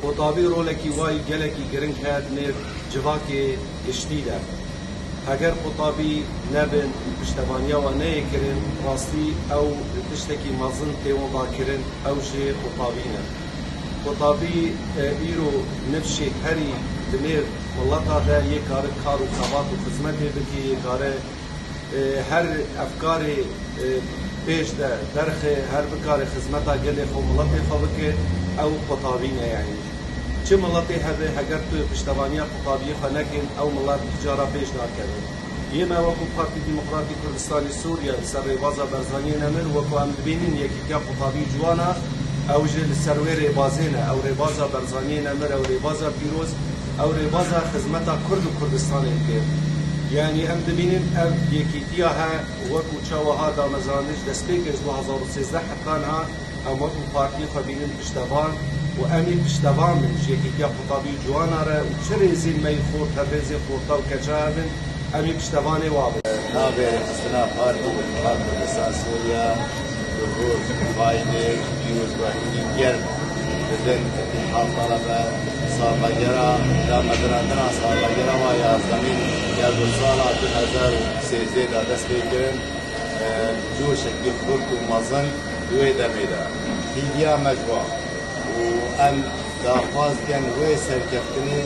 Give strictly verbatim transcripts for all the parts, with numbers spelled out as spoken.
Qutabî rolekî wayî gelekî giring heye di nêv civakê giştî de. Heger qutabî nebin û piştevaniya wan neyê kirin, rastî ew tiştekî mezin tê wan vekirin, ew jî qutabî ne. Qutabî, e, îro nifşê herî di nêv mileta de yê kare kar û xebat û xizmetê bike, yê kare e, her efkarê, e, pêş de derxe, her bikare xizmeta gelê xwe, miletê xwe bike, ew qutabî ne yanî. Çi miletê hebe, heger tu piştevaniya qutabiyê xwe nekin, ew milet cara pêş nakeve. Yê me wekû Partî Demokratîk Kurdistanî Sûriye li ser rêbaza Berzaniyê Nemir, wekû em dibînin yekîtiya qutabî ciwan e, ew jî li ser wê rêbazê ne. Ew rêbaza Berzaniyê Nemir, ew rêbaza pîroz, ew rêbaza xizmeta Kurd û Kurdistanê dike. Yanî em dibînin ev yekîtiya he, wekû çawa ha damezrandin ji destpêkê ji du hezar û sêzdeh heta niha, em wekû partiyê xwe bînin piştevan û em ê piştevan bin ji yekîtiya qutabî û ciwana re û çi rêzên me yê xort, hev rêzên xorta û keça hebin, em ê piştevanê wa bin. Navê rêxistina Partî Demokratîk Kurdistan Sûriye, Zuhur Faîlê, pîrozbahî germ didin Îtîhad Talebe salvegera, damezrandina salvegera wa yazdemîn ya du sala du hezar û sêzdeh de dest pê kirin. E, coşekî xurt û mezin di wê demê de hîviya me ji wan û em daxwaz dikin wê serkeftinê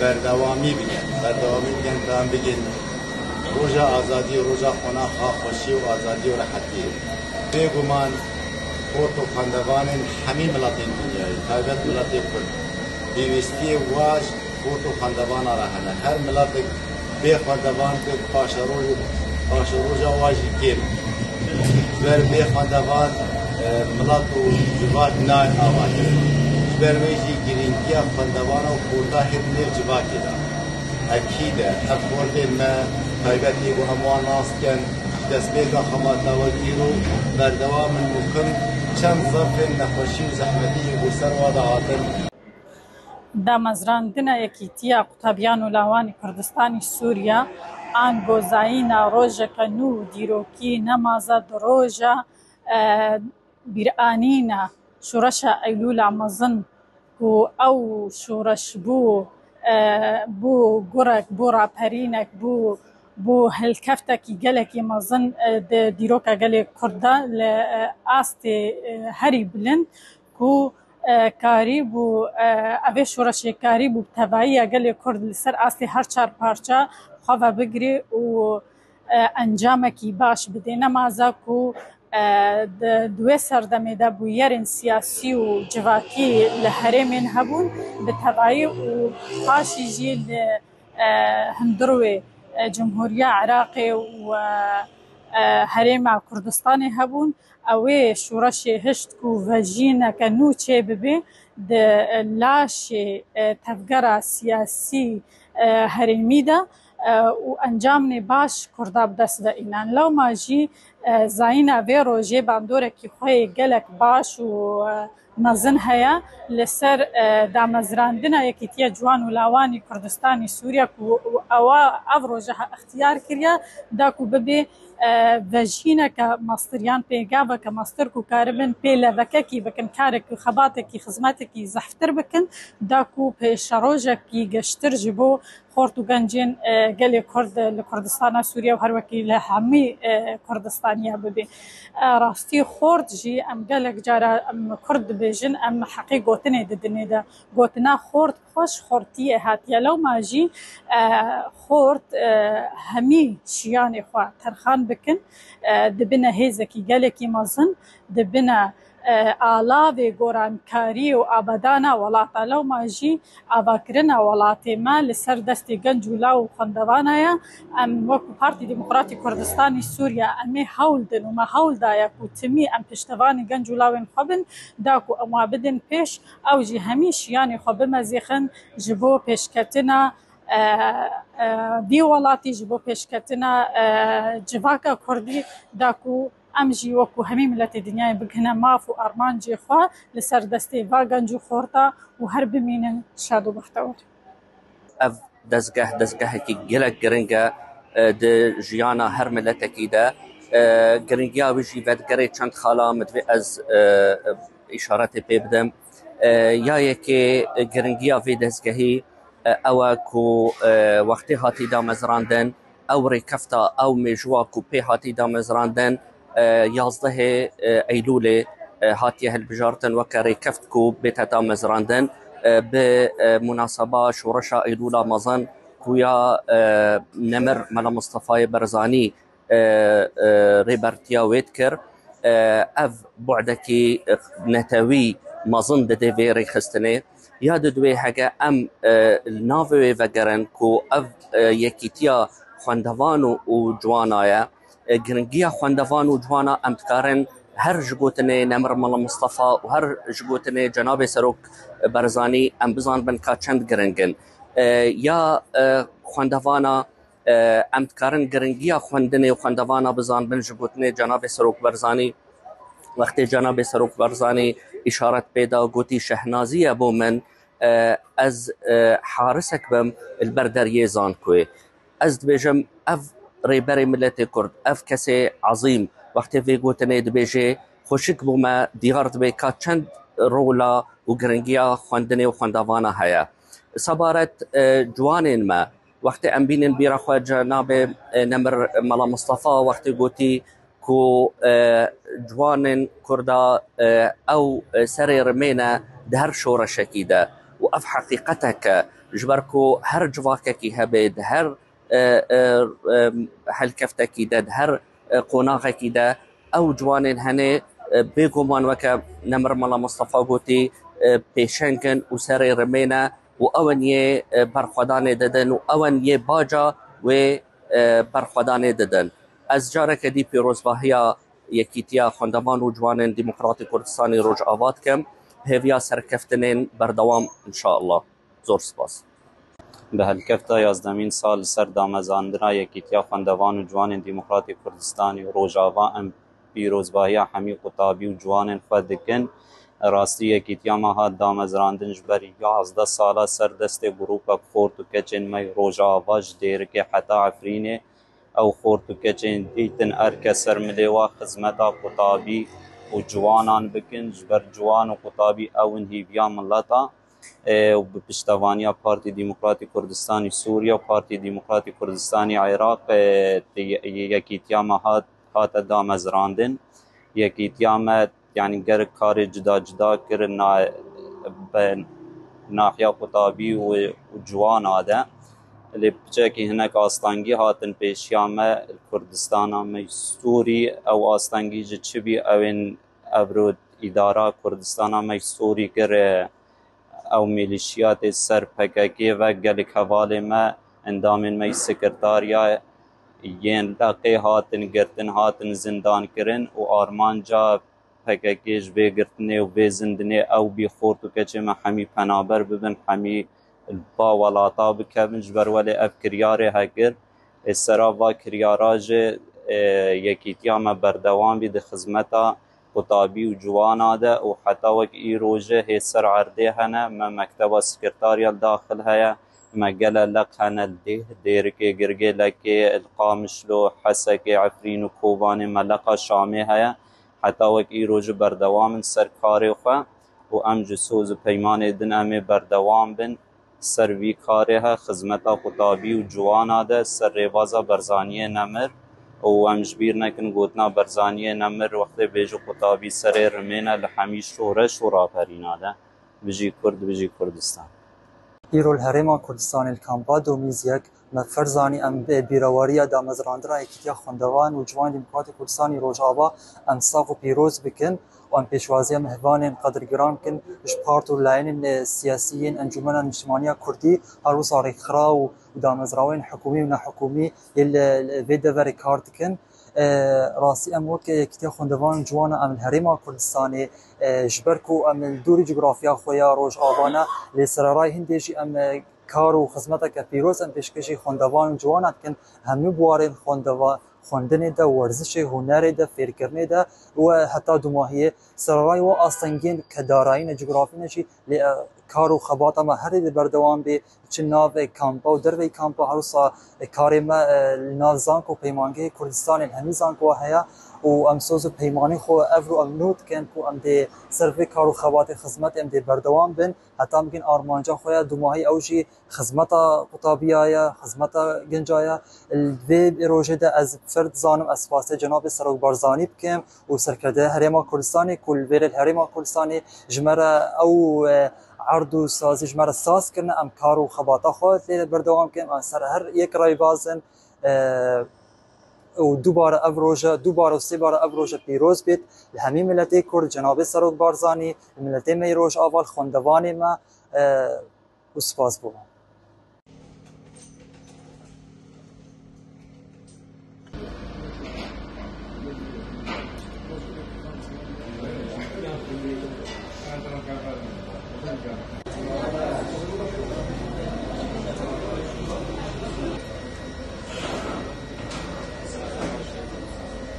berdewamî bikin. Berdewamî bikin, ta em bigihîn roja azadiyê, roja qonaxa xweşiyê û azadiyê û rehetiyê. Bêguman xort û xwendevanên hemî miletên dinyayê, taybet miletê Kurd, pêwîstiyê wa ji xort û xwendevana re hene. Her miletek bê xwendevan bi paşeroj û paşeroja wa jî kêm e. Ji ber bê xwendevan, e, milet û civak nayên avakirin. Ji ber wê jî girîngiya xwendevana û xorta hê di nêv civakê de. Ekîd e, ev xortên me taybetî bû, em wan nas dikin. Ji destpêka xebata we îro berdewam in û kim çend zerfên nexweşî û zehmetî yê bo ser wa de hatin. Damezrandina Yekîtiya Qutabiyan û Lawanî Kurdistanî Sûriye, ango zayîna rojeke nû dîrokî nemaze di roja, e, bîranîna Şoreşa Eylûla Mezin, ku ew şoreş bû, e, bû gurek, bû raperînek, bû, bû hilkeftekî gelekî mezin, e, di dîroka gelê Kurd de li, e, astê, e, herî bilind, ku, e, karîbû, e, evê şoreşê karîbû bi tevahiya gelê Kurd li ser astê her çar parça xwe vebigirê û, e, encamekî baş bidê. Nemaze ku, e, di, di wê serdemê de bûyerên siyasî û civakî li herêmên hebûn, bi tevayî û paşî jî li, e, hundirwê, e, Cumhuriya Iraqê û, e, e, Herêma Kurdistanê hebûn. Ew ê şoreşê hişt ku vejîneke nû çêbibe di, e, laşê, e, tevgera siyasî, e, herêmî de, e, û encamnê baş Kurda bi dest ve înan. Lewma jî, e, zayîna vê rojê bandorekî xwe yê gelek baş û, e, mezin heye li ser, e, damezrandina Yekîtiya Ciwan û Lawanî Kurdistanî Sûriye ku ewa ev roje ha ixtiyar kiriye, da ku bibe, e, vejîneke mestir yan pêgaveke mestir ku karibin pê levekekî bikin, karek û xebatekî, xizmetekî zehftir bikin, da ku pêşerojekî geştir ji bo xort û gencên, e, gelê Kurd li Kurdistana Sûriye û her wekî li hemî, e, Kurdistaniya bibe. E, rastî xort jî em gelek cara em Kurd dibêjin, em heqî gotinê didinê de. Gotina xort bi xwe ji xortiyê hatiye. Lewma jî, e, xort, e, hemî şiyanê xwe terxan bikin, e, dibine hêzekî gelekî mezin, dibine, e, alavê gorankariyê û abadana welata. Lewma jî avakirina welatê me li ser destê genc û law û xwendevana ye. Em wekî Partî Demokratîk Kurdistanî Sûriye, em ê hewl din û me hewl daye ku timî em piştevanî genc û lawên xwe bin, da ku em wa bidin pêş, ew jî hemî şiyanê xwe bimezîxin ji bo pêşketina, e, e, vî welatî, ji bo pêşketina, e, civaka Kurdî, da ku em jî wekî hemî miletê dinyayê bigihine maf û armancê xwe li ser destê va genc û xorta û her bimînin şad û bextewar. Ev dezgeh, dezgehekî gelek giring e, e, di jiyana her miletekî de. E, giringiya wî jî vedigerê çend xala, min divê ez, e, e, îşaretê pê bidim. Ya yekê giringiya vê dezgehî ew e ku wextê hatî damezrandin, ew rêkefta, ew mêjûwa ku pê hatî damezrandin, yazdehê Eylûlê hatiye hilbijartin weke rêkeft ku bête damezrandin, bi munaseba şoreşa Eylûla mezin ku ya nemir Mela Mistefayê Barzanî rêbertiya wê dikir. Ev bu'dekî netewî mezin dide vê rêxistinê. Ya didwê hege em li navê wê vegerin ku ev yekîtiya xwendevan û, û ciwana ye. Giringiya xwendevan û ciwana em dikarin her ji gotinê Nemir Mela Mistefa û her ji gotinê Cenabê Serok Barzanî em bizanbin ka çend giring in. Ya xwendevana Em dikarin giringiya xwendinê û xwendevana bizanbin ji gotinê Cenabê Serok Barzanî. Wextê Cenabê Serok Barzanî îşaret pê da, gotî, şehnazî ye bo min, ez harisek bim li ber deriyê zankoyê. Ez dibêjim, ev rêberê miletê Kurd, ev kesê ezîm, wextê vê gotinê dibêjê, xweşik bo me diyar dibe ka çend rola û giringiya xwendinê û xwendevana heye. Sebaret ciwanên me, Wextê em bînin bîra xwe cenabê, e, Nemir Mela Mistefa wextê gotî ku, e, ciwanên Kurda, e, ew, e, serê rimê ne di her şoreşekî de û ev heqîqetek e, ji ber ku her civakekî hebe di her, e, e, e, helkeftekî de, di her, e, qonaxekî de ew ciwanên hene, e, bêguman weke Nemir Mela Mistefa gotî, e, pêşeng in û serê rimê ne û ew in yê, e, berxwedanê didin û ew in yê baca wê, e, berxwedanê didin. Ez careke dî pîrozbahiya Yekîtiya Xwendevan û Ciwanên Demokratîk Kurdistanî Rojava dikim. Hêviya serkeftinên berdewam, înşallah. Zor spas. Bi helkefta yazdemîn sal li ser damezrandina Yekîtiya Xwendevan û Ciwanên Demokratîk Kurdistanî Rojava em pîrozbahiya hemî qutabî û ciwanên xwe dikin. Rastî yekîtiya me hat damezrandin ji ber yazdeh sala ser destê grûpek xort û keçên me yê Rojava ji Dêrikê heta Efrînê. Ew xort û keçên dîtin erke ser milê we xizmeta qutabî û ciwanan bikin. Ji ber ciwan û qutabî ew in hîviya mileta. E, û bi piştevaniya Partî Demokratîk Kurdistanî Sûriye û Partî Demokratîk Kurdistanî Iraq, e, ye-, yekîtiya me hat, hate damezrandin. Yekîtiya me, yanî, gelek karê cida cida kirin na-, bi nahiya qutabî û, û ciwana de. Lê piçekî hinek astengî hatin pêşiya me li Kurdistana me Sûrî. Ew astengî ji çi bî? Ew ên evro îdara Kurdistana me Sûrî kir, e, ew milîşiyatê ser P K K ve gelek hevalê me, endamên me yî sekretariyayê yên Leqê hatin girtin, hatin zindan kirin û armanca P K K ji vê girtinê û vê zindinê ew bî xort û keçê me hemî penaber bibin, hemî ba welata bikevin. Ji ber welê ev kiryarê hekir, ê sera va kiryara jî, ê, yekîtiya me berdewam bî di xizmeta qutabî û ciwana de û heta wek îro jî hê ser erdê hene. Me mekteba sekretariya li daxil heye, me gele leq hene li Dêh, Dêrikê, Girgê, Lekê, li Qamişlo, Hesekê, Efrîn û Kobanê me leqa Şamê heye. Heta wek îro jî berdewam in ser karê xwe û em ji soz û peymanê din em ê berdewam bin. Ser vî karê he xizmeta qutabî û ciwana de ser rêbaza Barzaniyê Nemir û em ji bîr nekin gotina Barzaniyê Nemir wextê bêje qutabî serê rimê ne li hemî şoreş û raperîna de. Bijî Kurd, bijî Kurdistan. Îro li Herêma Kurdistanê li kampa Domîz yek me fer zanî em bi bîrawariya damezrandina Yekîtiya Xwendevan û Ciwanên Demokratîk Kurdistanî Rojava em sax û pîroz bikin. Û em pêşwaziya mehvanên qedirgiran bikin ji part û layînên, e, siyasî yên Encûmena Niştimaniya Kurdî, her wisa rêkxiraw û damezrawên hikûmî û nehikûmî yê li, li vê deverê kar dikin. E, rastî em wek Yekîtiya Xwendevan û Ciwana em li Herêma Kurdistanê, e, ji ber ku em li dûrî cografya xwe ya Rojava ne, lê sererayê hindê jî em, e, kar û xizmeteke pîroz em pêşkêşî xwendevan û ciwana dikin, hemû biwarên xwendeva-, xwendinê de, werzişê, hunerê de, fêrkirinê de û heta dumahiyê. Sererayê wa astengiyên ke darayî ne, cografî ne jî, lê, e, kar û xebata me herê dê berdewam bê, çi nav, e, kampa û derveyî kampa, her wisa, e, karê me, e, li nav zanko û peymangehê Kurdistanê li hemî zankowa heye. û em soz û peymanî xwe ev ro em nû dikin ku em dê ser vê kar û xebatê xizmetê em dê berdewam bin. Heta em bigin armanca xwe ya dumahî, ew jî xizmeta qutabiya ye, xizmeta ginca ye. Li vê rojê de ez pir dizanim, ez spasê Cenabê Serok Barzanî bikim û serkerdeyê Herêma Kurdistanê ku li vêrê li Herêma Kurdistanê ji me re ew, e, erd û sazî ji me re saz kirine, em kar û xebata xwe lê berdewam bikin. Em ser her yek rayî bazin, e, û dubare ev roje, dubare û sêbare ev roje pîroz bêt li hemî miletê Kurd, Cenabê Serok Barzanî, li miletê me yê Rojava, li xwendevanê me, e, û spas bo wan.